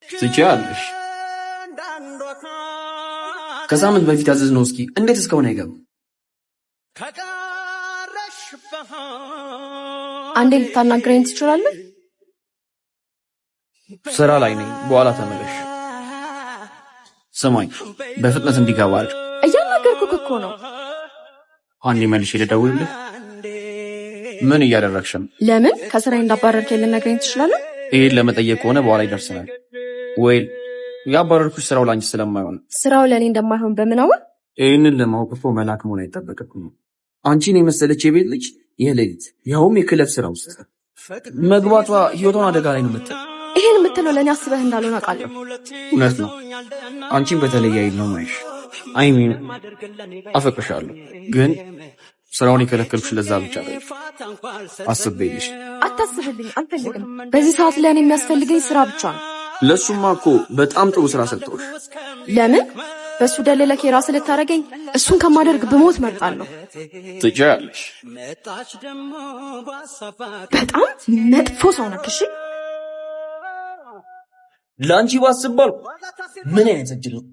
ትችያለሽ። ከሳምንት በፊት ያዘዝነው እስኪ እንዴት እስካሁን አይገባም? አንዴ ልታናግረኝ ትችላለህ? ስራ ላይ ነኝ። በኋላ ተመለሽ። ስማኝ፣ በፍጥነት እንዲገባ አድርግ። እያናገርኩህ እኮ ነው። አንዴ መልሼ ልደውልልህ። ምን እያደረግሽ ነው? ለምን ከስራዬ እንዳባረርከኝ ልነግረኝ ትችላለህ? ይሄን ለመጠየቅ ከሆነ በኋላ ይደርሰናል። ወይ ያባረርኩሽ ስራው ለአንቺ ስለማይሆን። ስራው ለእኔ እንደማይሆን በምን አወቅ? ይህንን ለማወቅ እኮ መልአክ መሆን አይጠበቅብኝም። አንቺን የመሰለች የቤት ልጅ የሌሊት ያውም የክለብ ስራ ውስጥ መግባቷ ህይወቷን አደጋ ላይ ነው የምትል። ይሄን የምትለው ለእኔ አስበህ እንዳልሆነ አውቃለሁ። እውነት ነው። አንቺን በተለየ አይን ነው ማይሽ። I mean አፈቅርሻለሁ፣ ግን ስራውን የከለከልኩሽ ለዛ ብቻ አይደለም፣ አስቤልሽ። አታስብልኝ፣ አልፈልግም። በዚህ ሰዓት ለእኔ የሚያስፈልገኝ ስራ ብቻ ነው። ለእሱማ እኮ በጣም ጥሩ ስራ ሰጠሁሽ። ለምን በእሱ ደልለክ የራስህ ልታደርገኝ? እሱን ከማደርግ ብሞት መርጣለሁ። ትችያለሽ። በጣም መጥፎ ሰው ነህ። እሺ ለአንቺ ባስብ አልኩ። ምን አይነት እድል ነው?